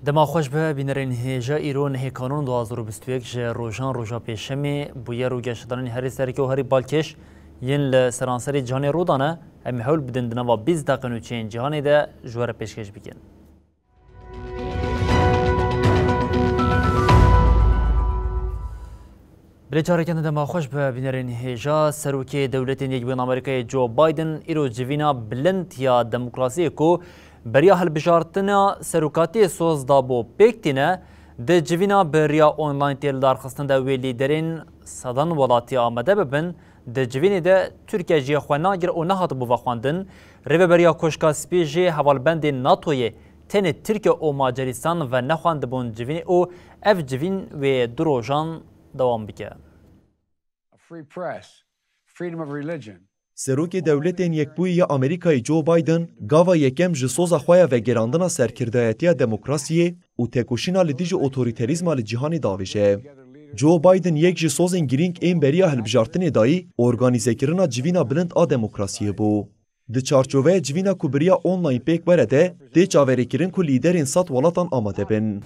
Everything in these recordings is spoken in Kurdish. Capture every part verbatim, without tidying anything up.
Dema xweş be, bînerên hêja îro nehê Kanûn du hazar û bîst û yek ji rojan roja Pêşemê bûye rûgeştdanên herî sereke û herî balkêş yên li seranserê cîhanê rû dane. Em ê hewl bidin di nava bîst deqe nûçeyên cîhanê de ji we re pêşkêş bikin. Bilê careke din dema xweş be, bînerên hêja. Serokê Dewletên Yekbûyî Amerîkayê Joe Biden îro civîna bilind ya demokrasiyê ku beriya hilbijartina serokatiyê soz dabû pêk tîne. Di civîna bi riya online tê lidarxistin de wê lîderên sedan welatî amade bibin. Di civînê de Tirkiye jiyê xwe nagir û nehatibû vexwendin. Rêveberiya Koşka Spî jî hevalbendên NATOyê tenê Tirkiye û Macarîstan venexwendibûn civînê û ev civîn wê du rojan dewam bike. A free press, freedom of religion. Serokê Dewletên Yekbûyî ya Amerîkayê Joe Biden gava yekem ji soza xwe ya vegerandina serkirdayetiya demokrasiyê û tekoşîna li dijî otorîterîzma li cîhanê davêje. Joe Biden yek ji sozên girîng ên beriya hilbijartinê dayî, organîzekirina civîna bilind a demokrasiyê bû. Di çarçoveya civîna ku bi riya online pêk were de, tê çaverêkirin ku lîderên sed welatan amade bin.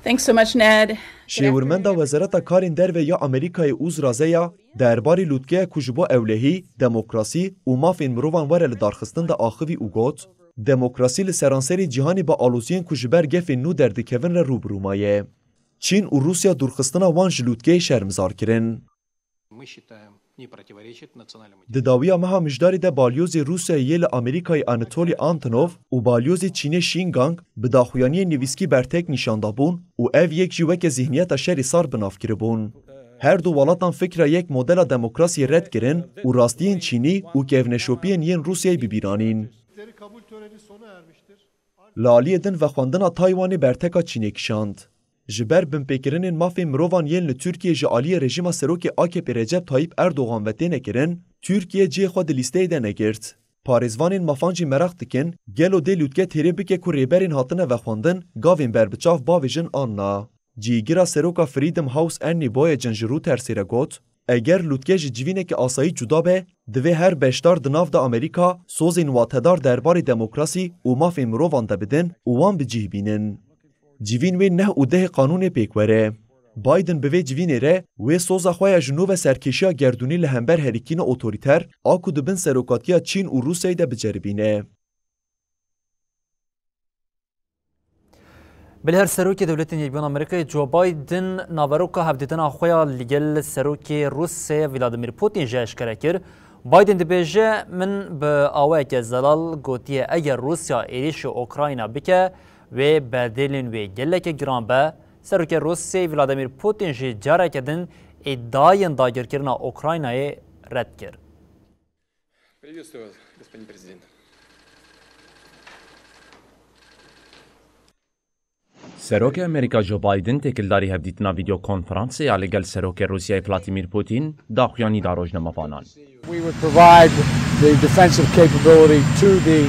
Thanks so much, Ned. Şêwirmenda Wezareta Karên Derve ya Amerîkayê Uzra Zeya derbarê lûtkeya ku ji bo ewlehî, demokrasî û mafên mirovan were lidarxistin de axivî û got, demokrasî li seranserê cîhanê bi aloziyên ku ji ber gefên nû derdikevin re rû bi rû maye. Çîn û Rûsya dûrxistina wan ji lûtkeyê şermizar kirin. Мы считаем, не противоречит национальному. Di dawiya meha Mijdarê de balyozê Rûsyayê yê li Amerîkayê Anatoly Antonov û balyozê Çînê Shin Gang bi daxuyaniyên nivîskî bertek nîşan dabûn û ev yek jî weke zîhniyeta şerê sar bi nav kiribûn. Her du welatan fikra yek modela demokrasiyê red kirin û rastiyên Çînî û kevneşopiyên yên Rûsyayê bi bîr anîn. Li aliyê din vexwendina Taywanê berteka Çînê kişand. Ji ber binpêkirinên mafên mirovan yên li Tirkiyê ji aliyê rejîma serokê A K P Recep Tayyip Erdogan ve têne kirin, Tirkiye cihê xwe di lîsteyê de negirt. Parêzvanên mafan jî meraq dikin, gelo dê lûtke têrê bike ku rêberên hatine vexwendin gavên berbiçav bavêjin an na? Cîgira seroka Freedom House Annie Boyajian ji Reutersê re got, eger lûtke ji civîneke asayî cuda be, divê her beşdar di nav de Amerîka sozên watedar derbarê demokrasî û mafên mirovan de bidin û wan bi cih bînin. Civîn wê neh û dehê qanûnê pêk were. Biden bi vê civînê re wê soza xwe ya ji nû ve serkêşiya gerdûnî li hember herikîna otorîter a ku di bin serokatiya Çîn û Rûsyayê de biceribîne. Bilê her serokê Dewletên Yekbûyî Amerîkayê Joe Biden naveroka hevdîtina xwe ya li gel serokê Rûsê Vladimir Putin jî eşkere kir. Biden dibêje, min bi awayeke zelal gotiye, eger Rûsya êrîşî Ukrayna bike, wê bedêlên wê gelekî giran be. Serokê Rûsê Vladimir Putin jî careke din îdiayên dagirkirina Ukraynayê red kir. Приветствую вас, господин президент. Serokê Amerîka Joe Biden têkildarî hevdîtina vîdeo konferansê ya li gel Serokê Rûsyayê Vladimir Putin daxuyanî da rojnamevanan. We would provide the defensive capability to the,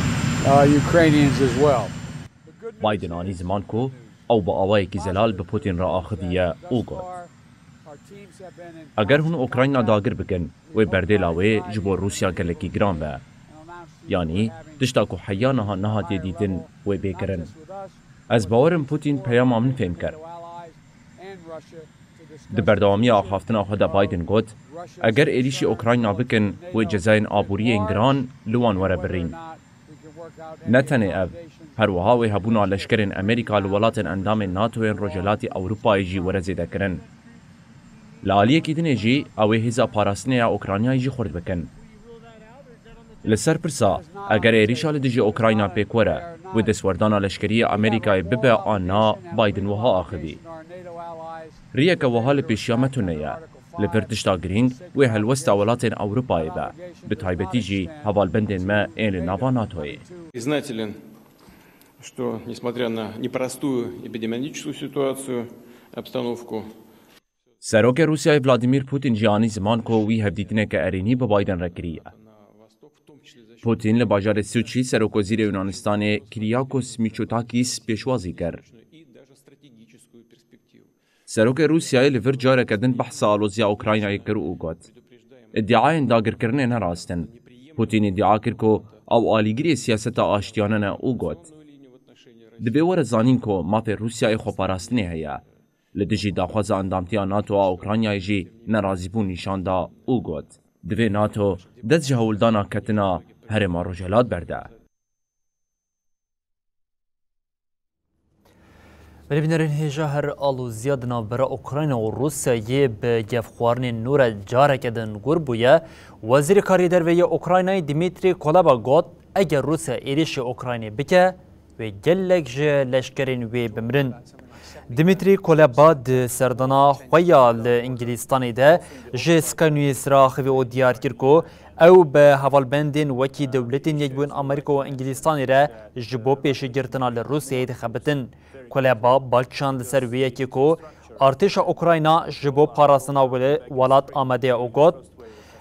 uh, Ukrainians as well. Biden anî ziman ku ew bi awayekî zelal bi Putin re axiviye û got, eger hûn Ukrayna dagir bikin, wê berdêla wê ji bo Rûsya gelekî giran be. Yanî, tişta ku heya niha nehatiye dîtin, wê bê kirin. Ez bawer im Putin peyama min fêm kir. Di berdewamiya axaftina xwe de Biden got, eger êrîşî Ukrayna bikin, wê cezayên aborî yên giran li wan were birîn. Ne tenê ev, her wiha wê hebûna leşkerên Amerîka li welatên endamên NATOyên Rojhilatî Ewropayê jî were zêdekirin. Li aliyekî dinê jî ew ê hêza parastinê ya Ukraynayê jî xurt bikin. Li ser pirsa, eger êrîşa li dijî Ukrayna pêk were, wê destwerdana leşkerî ya Amerîkayê bibe an na, Biden wiha axivî, riyeke wiha li pêşiya me tune ye. Li vir tişta girîng wê helwesta welatên Ewropayê be, bi taybetî jî hevalbendên me ên li nava NATOyê. Признателен, что, несмотря на непростую эпидемиологическую ситуацию, обстановку, Serokê Rûsyayê Vladimir Putin jî anî ziman ku wî hevdîtineke erênî bi Biden re kiriye. Putin li bajarê Soçî serokwezîrê Yunanistanê Kyriakos Mitsotakis pêşwazî kir. Serokê Rûsyayê li vir careke din behsa aloziya Ukraynayê kir û got, Îdiayên dagirkirinê ne rast in. Putin îdia kir ku ew alîgirê siyaseta aştiyane ne û got, Divê were zanîn ku mafê Rûsyayê xweparastinê heye. Li dijî daxwaza endamtiya NATO a Ukraynayê jî nerazîbûn nîşan da û got, Divê NATO dest ji hewldana ketina Herêma Rojhelat berde. Belê bînerên hêja, her aloziya di navbera Ukrayna û Rûsyayê bi gefxwarinên nû re careke din gur bûye. Wezîrê Karê Derve yê Ukraynayê Dmîtrî Kuleba got, eger Rûsya êrîşê Ukraynê bike, wê gelek ji leşkerên wê bimirin. Dmîtrî Kuleba di serdana xwe ya li Îngilîstanê de ji Sky News re axivî û diyar kir ku ew bi hevalbendên wekî Dewletên Yekbûyî Amerîka û Îngilîstanê re ji bo pêşîgirtina li Rûsyayê dixebitin. Kuleba bal kişand li ser wê yekê ku artêşa Ukrayna ji bo parastina wele-, welat amade ye û got,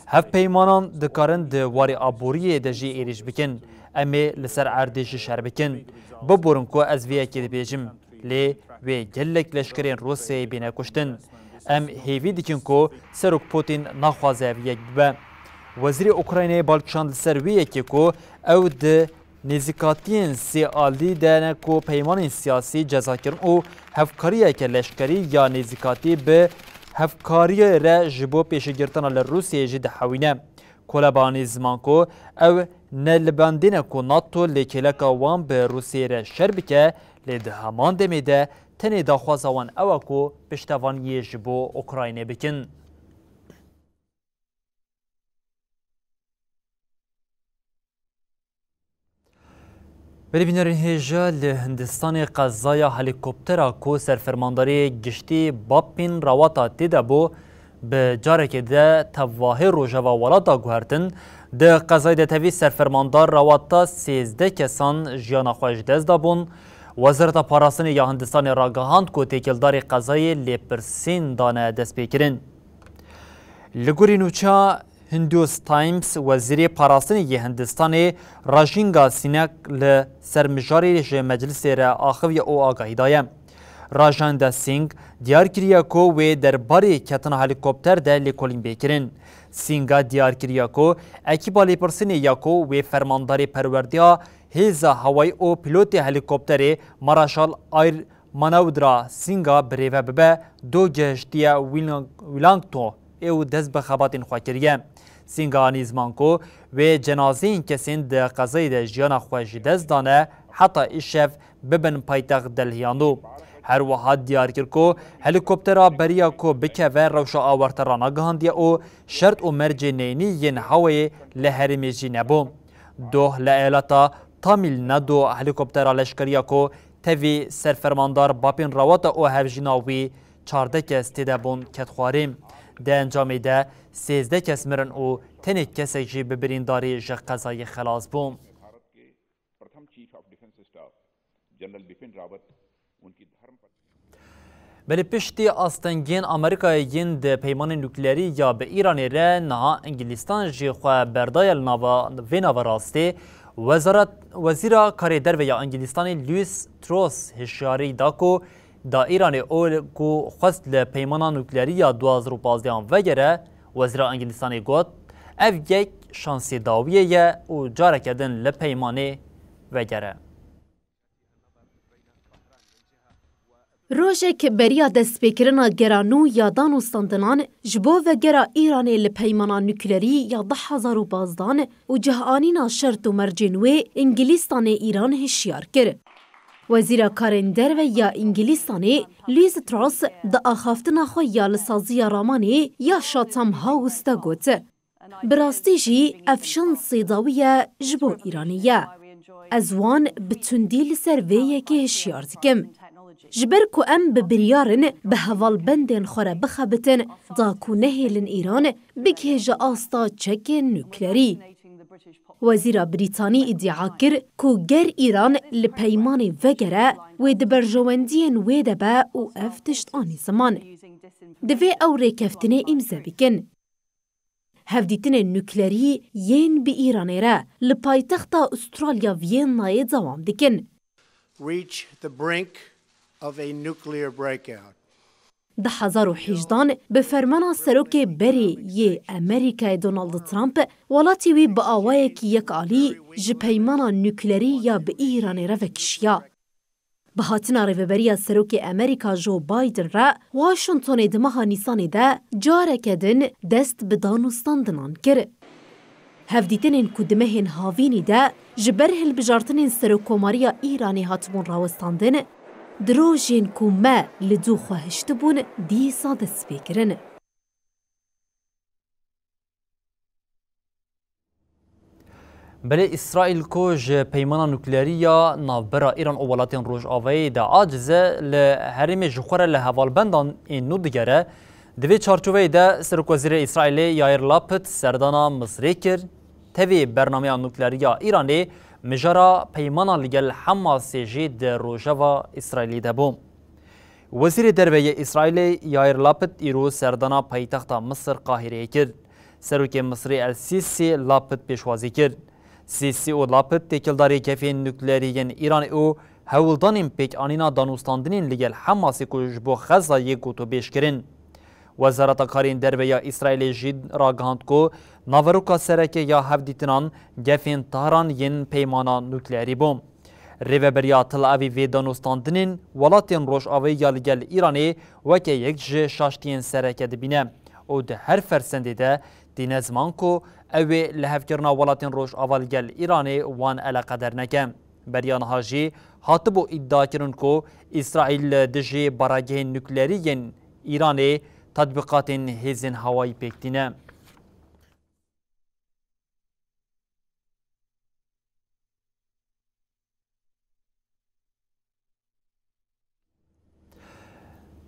Hevpeymanan dikarin di warê aboriyê de jî êrîş bikin. Em ê li ser erdê jî şer bikin. Biborin ku ez vê yekê dibêjim. Lê wê gelek leşkerên Rûsyayê bîne kuştin. Em hêvî dikin ku Serok Putin naxwaze ev yek bibe. Wezîrê Ukraynayê bal kişand li ser wê yekê ku ew di nêzîkatiyên sê alî de ne ku peymanên siyasî cezakirin û hevkariyeke leşkerî ya nêzîkatî bi hevkariyê re ji bo pêşîgirtina li Rûsyayê jî dihewîne. Kuleba anî ziman ku ew ne li bendê ne ku NATO li kêleka wan bi Rûsyayê re şer bike, lê di heman demê de tenê daxwaza wan ew e ku piştevaniyê ji bo Ukraynê bikin. Belê bînerên hêja, li Hindistanê qezaya helîkoptera ku serfermandarê giştî Bapin Rawata tê de bû, bi carekê de tevahê rojeva welata guhertin. Di qezayê de tevî serfermandar Rawata sêzdeh kesan jiyana xwe ji dest dabûn. Wezareta Parastinê ya Hindistanê ragihand ku têkildarê qezayê lêpirsîn dane destpêkirin. Li gorî nûça Hindus Times, wezîrê parastinê yê Hindistanê Rajinga Sinak li ser mijarê ji meclisê re axiviye û agahî daye. Rajanda Singh diyar kiriye ku wê derbarê ketina helîkopter de lêkolîn bê kirin. Singha diyar kiriye ku ekîba lêpirsînê ya ku wê fermandarê perwerdeya hêza hewayî û pilotê helîkopterê Marashal Air Manavdra Singha birêve bibe, do gihiştiye Wellington û dest bi xebatên xwe kiriye. Singha anî ziman ku wê cenazeyên kesên di qezayê de jiyana xwe ji dest dane heta îşev bibin paytext Delhiyan do. Her wiha diyar kir ku helîkoptera beriya ku bikeve rewşa awarte ranagihandiye û şert û mercê neyînî yên hewayê li herêmê jî nebû. Doh li eyaleta Tamil Nadu helîkoptera leşkeriya ku tevî serfermandar Bapin Rawata û hevjîna wî çardeh kes tê de bûn ket xwarê. Di encamê de sêzdeh kes mirin û tenê kesek jî bi birîndarî ji qezayê xelas bû. प्रथम chief of defence staff general Bipin Rawat उनकी धर्म पत्नी Belê piştî astengên Amerîkayê yên di peymanê nukleerî ya bi Îranê re niha Îngilîstan jî xwe berdaye li nava vê naverastê, Wezaret, Wezîra Karê Derve ya Îngilîstanê Liz Truss hişyarî da ku da Îranê û ku xwest li peymana nukleerî ya du hazar û pazdeh an vegere, Wezîra Îngilîstanê got, Ev yek şansê dawiyê ye û careke din li peymanê vegere. Rojek beriya destpêkirina gera nû ya danûstandinan ji bo vegera Îranê li peymana nuklerî ya du hazar û pazdan û cihanîna şert û mercên wê Îngilîstanê Îran hişyar kir. Wezîra Karên Derve ya Îngilîstanê Liz Truss di axaftina xwe ya li saziya ramanê ya Chatham House de got, Bi rastî jî ev şansê dawî ye ji bo Îranê ye. Ez wan bi tundî li ser vê yekê hişyar dikim. Ji ber ku em bi biryar in bi hevalbendên xwe re bixebitin, da ku nehêlin Îran bigihêje asta çekên nuklerî. Wezîra Brîtanî îdia kir ku ger Îran li peymanê vegere, wê di berjewendiyên wê de be û ev tişt anî ziman. Divê ew rêkeftinê îmze bikin. Hevdîtinên nuklerî yên bi Îranê re li paytexta Australya Viennayê dewam dikin. Reach the brink of a nuclear breakout. Di hezar û hejdan bi fermana serokê berê yê Amerîkayê Donald Trump, welatê wî bi awayekî yekalî ji peymana nuklerî ya bi Îranê re vekişiya. Bi hatina rêveberiya serokê Amerîka Joe Biden re, Washingtonê di meha Nîsanê de careke din dest bi danûstandinan kir. Hevdîtinên ku di mehên havînî de ji ber hilbijartinên serokkomariya Îranê hatibûn rawestandin, di rojên ku me li dû xwe hiştibûn, dîsa dest pê kirin. Belê Îsraîl ku ji peymana nuklerî ya navbera Îran û welatên Rojavayê de aciz e, li herêmê ji xwe re li hevalbendan ên nû digere. Di vê çarçoveyê de Serokwezîrê Îsraîlê Yair Lapid serdana Misrê kir. Tevî bernameya nuklerî ya Îranê mijara peymana li gel Hemasê jî di rojeva Îsraîlê de bû. Wezîrê Derve yê Îsraîlê Yair Lapid îro serdana paytexta Misir Qahireyê kir. Serokê Misrê El Sîsî Lapid pêşwazî kir. Sîsî û Lapid têkildarî gefên nuklerî yên Îranê û hewldanên pêkanîna danûstandinên li gel Hemasê ku ji bo Xezayê gotûbêj kirin. Wezareta Karên Derve ya Îsraîlê jî ragihand ku naveroka sereke ya hevdîtinan gefên Tahran yên peymana nuklerî bû. Rêveberiya Tel Avîvê danûstandinên welatên Rojavayê ya li gel Îranê weke yek ji şaştiyên sereke dibîne û di her fersendê de tîne ziman ku ew ê lihevkirina welatên Rojava li gel Îranê wan eleqeder neke. Beriya niha jî hatibû îdiakirin ku Îsraîl li dijî baragehên nuklerî yên Îranê tatbîqatên hêzên hewayî pêk tîne.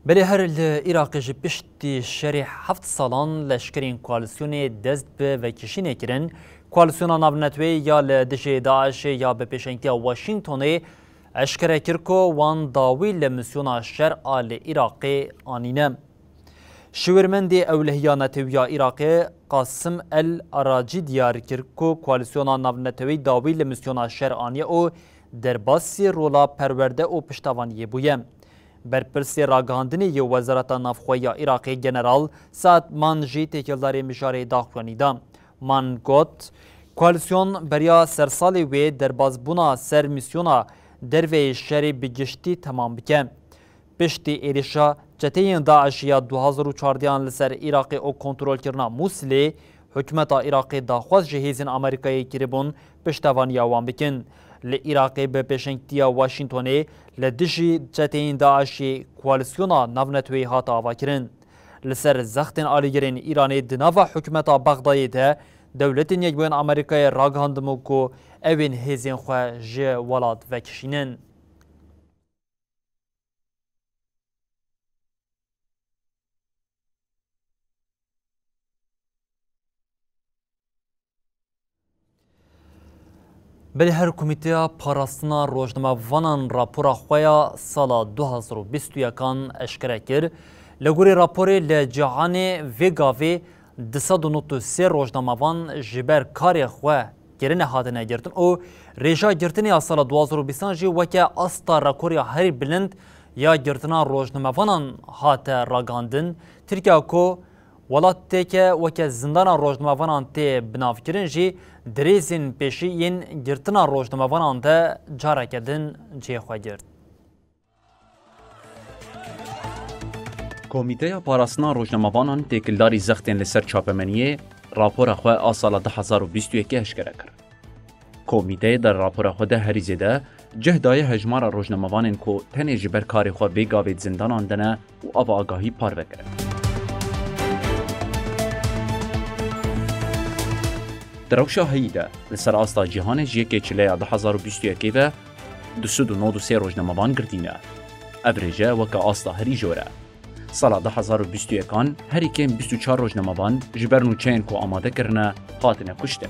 Belê her li Iraqê ji piştî şerê heft salan leşkerên koalîsyonê dest bi vekişînê kirin. Koalîsyona navneteweyî ya li dijî DAIŞê ya bi pêşengtiya Washingtonê eşkere kir ku wan dawî li misyona şer a li Iraqê anîne. Şiwirmendê Ewlehiya Netewî ya Iraqê Qasim El Araci diyar kir ku koalîsyona navnetewî dawî li misyona şer aniye û derbasî rola perwerde û piştevaniyê bûye. Berpirsê ragihandinê yê Wezareta Navxwe ya Iraqê General Saad Man jî têkildarî mijarê daxuyanî da. Man got, koalîsyon beriya sersalê wê derbasbûna ser mîsyona derveyê şerê bi giştî temam bike. Piştî êrişa çeteyên DAIŞ ya du hazar û çardeh an li ser Iraqê û kontrolkirina Mûsilê, hikûmeta Iraqê daxwaz ji hêzên Amerîkayê kiribûn piştevaniya wan bikin. Li Iraqê bi pêşengtiya Washingtonê li dijî çeteyên DAIŞê koalîsyona navneteweyî hate avakirin. Li ser zextên alîgirên Îranê di nava hikûmeta Bexdayê de Dewletên Yekbûyên Amerîkayê ragihandibû ku ew ên hêzên xwe ji welat vekişînin. Belê her Komîteya Parastina Rojnamevanan rapora xwe ya sala du hazar û bîst û yekan eşkere kir. Li gorî raporê li cîhanê vê gavê du sed û nod û sê rojnamevan ji ber karê xwe kirine hatine girtin û rêja girtinê ya sala du hazar û bîstan jî weke asta rekorê ya herî bilind ya girtina rojnamevanan hate ragihandin. Tirkiye ku welateke weke zindana rojnamevanan tê binavkirin jî di rêzên pêşî yên girtina rojnamevanan de careke din cihê xwe girt. Komîteya Parastina Rojnamevanan têkildarî zextên li ser çapemeniyê rapora xwe a sala du hazar û bîst û yekê eşkere kir. Komîteyê di rapora xwe de herî zêde cih daye hejmara rojnamevanên ku tenê ji ber karê xwe vê gavê di zindanan de ne û ava agahî parve kirin. Di rewşa heyî de li ser asta cîhanê ji yekê çileya du hazar û bîst û yekê ve du sed û nod û sê rojnamevan girtî ne. Ev rêje weke asta herî jor e. Sala du hezar û bîst û yekan herî kêm bîst û çar rojnamevan ji ber nûçeyên ku amade kirine hatine kuştin.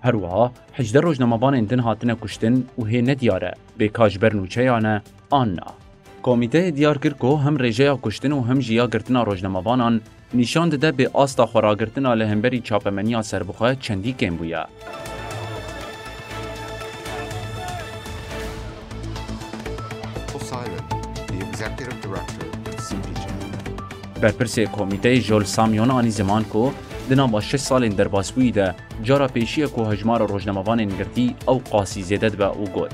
Her wiha hejdeh rojnamevanên din hatine kuştin û hê nediyar e bê ka ji ber nûçeyan e an na. Komîteyê diyar kir ku hem rêjeya kuştin û hem jî ya girtina rojnamevanan nîşan dide bê asta xweragirtina li hemberî çapemeniya serbixwe çendî kêm bûye. Paul Simon, the executive director of C P J. Berpirsê komîteyê Joel Samion anî ziman ku di nava şeş salên derbasbûyî de cara pêşî ye ku hejmara rojnamevanên girtî ew qasî zêde dibe û got,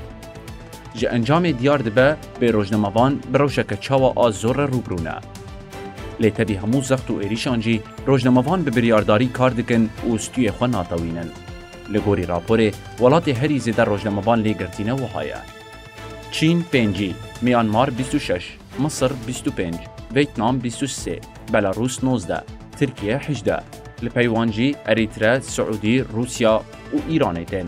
ji encamê diyar dibe bê rojnamevan bi rewşeke çawa a zor re rûbirû ne. Lê tevî hemû zext û êrîşan jî rojnamevan bi biryardarî kar dikin û stûyê xwe natewînin. Li gorî raporê, welatê herî zêde rojnamevan lê girtîne wiha ye: Çîn pêncî, Myanmar bîst û şeş, Misir bîst û pênc, Vêtnam bîst û sê, Belarûs nozdeh, Tirkiye hejdeh. Li pey wan jî Erître, Siûdî, Rûsya û Îranê tên.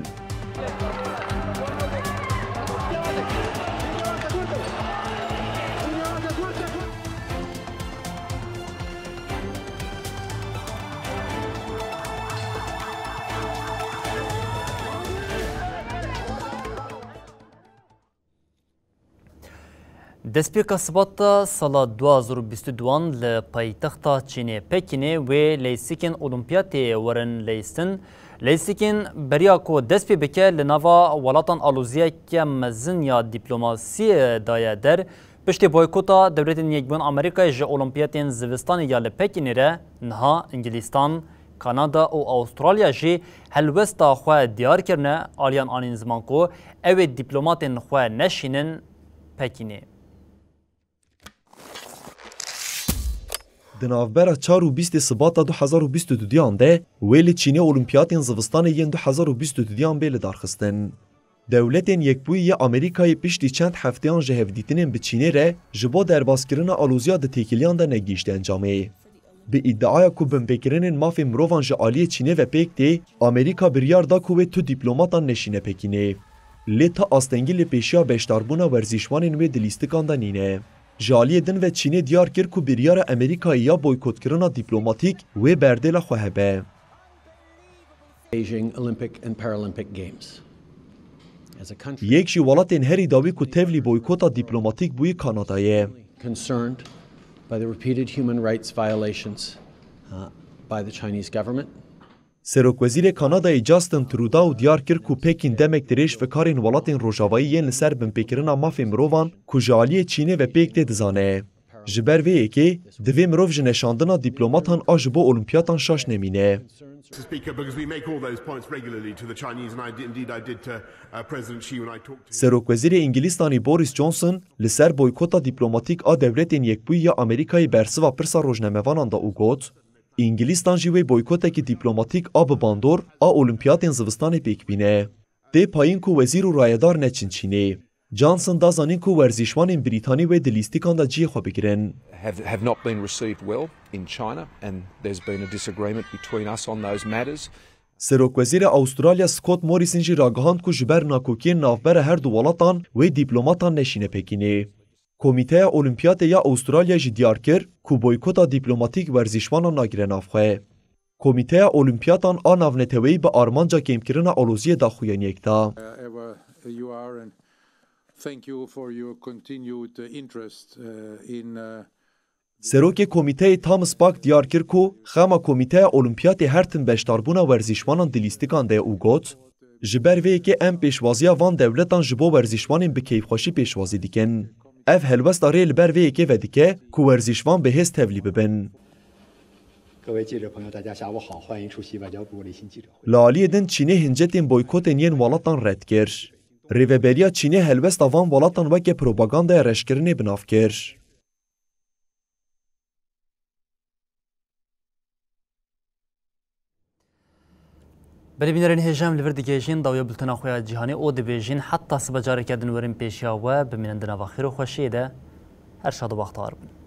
Destpêka Sibata sala du hazar û bîst û duan li paytexta Çînê Pekînê wê leysikên Olimpiyatê werin leyistin. Leysikên beriya ku dest pê bike li nava welatan aloziyeke mezin ya dîplomasiyê daye der. Piştî boykota Dewletên Yekbûyî Amerîkayê ji Olimpiyatên zivistanê ya li Pekînê re niha Îngilîstan, Kanada û Awustralya jî helwesta xwe diyar kirine, aliyan anîn ziman ku ew ê dîplomatên xwe neşînin Pekînê. Di navbera çar û bîstê Sibata du hezar û bîst û duduyan de wê li Çînê Olimpiyatên Zivistanê yên du hezar û bîst û duduyan bê lidarxistin. Dewletên Yekbûyî yê Amerîkayê piştî çend hefteyan ji hevdîtinên bi Çînê re ji bo derbaskirina aloziya di têkiliyan de negihîşte encamê. Bi îdiaya ku binpêkirinên mafên mirovan ji aliyê Çînê ve pêk tê, Amerîka biryar da ku wê tu dîplomatan neşîne Pekînê. Lê ta astengî li pêşiya beşdarbûna werzîşvanên wê di lîstikan de nîne. Ji aliyê din ve Çînê diyar kir ku biryara Amerîkayê ya boykotkirina dîplomatîk wê berdêla xwe hebe. Beijing Olympic and Paralympic Games. As a country Yek ji welatên herî dawî ku tevlî boykota dîplomatîk bûyî Kanada ye. Concerned by the repeated human rights violations, uh, by the Chinese government. Serokwezîrê Kanadayê Justin Trudeau diyar kir ku Pekîn demek dirêj fikarên welatên rojavayî yên li ser binpêkirina mafên mirovan ku ji aliyê Çînê ve pêk tê dizane. Ji ber vê yekê, divê mirov ji neşandina dîplomatan a ji bo Olimpiyatan şaş nemîne. Mister Speaker, because we make all those points regularly to the Chinese, and I did, indeed I did to, uh, President Xi when I talked to him. Serokwezîrê Îngilîstanî Boris Johnson li ser boykota dîplomatîk a Dewletên Yekbûyî ya Amerîkayê bersiva pirsa rojnamevanan da û got, Îngilîstan jî wê boykotekî dîplomatîk a bi bandor a Olimpiyatên zivistanê pêk bîne. Tê payîn ku wezîr û rayedar neçin Çînê. Johnson da zanîn ku werzîşvanên Brîtanî wê di lîstikan de cihê xwe bigirin. Have, have not been received well in China, and there's been a disagreement between us on those matters. Serokwezîrê Awistralya Scott Morrison jî ragihand ku ji ber nakokiyên navbera her du welatan wê dîplomatan neşîne Pekînê. Komîteya Olimpiyatê ya Awistralya jî diyar kir ku boykota dîplomatîk werzîşvanan nagire nav xwe. Komîteya Olimpiyatan a navneteweyî bi armanca kêmkirina aloziyê daxuyaniyek da. Uh, ever you are, and thank you for your continued, uh, interest, uh, in, uh, Serokê komîteyê Thomas Bach diyar kir ku xema Komîteya Olimpiyatê her tim beşdarbûna werzîşvanan di lîstikan de ye û got, Ji ber vê yekê em pêşwaziya van dewletan ji bo werzîşvanên bi keyfxweşî pêşwazî dikin. Ev helwesta rê li ber vê yekê vedike ku werzîşvan bi hêz tevlî bibin. 各位记者朋友，大家下午好，欢迎出席外交部例行记者会。 Li aliyê din Çînê hincetên boykotên yên welatan red kir. Rêveberiya Çînê helwesta van welatan weke propagandaya reşkirinê bi nav kir. Belê bînerên hêja, em li vir digihêjin dawiya bultena xwe ya cîhanê û dibêjin heta sibe careke din werin pêşiya we, bimînin di nava xêr û xweşiyê de. Her şad û bextewar bin.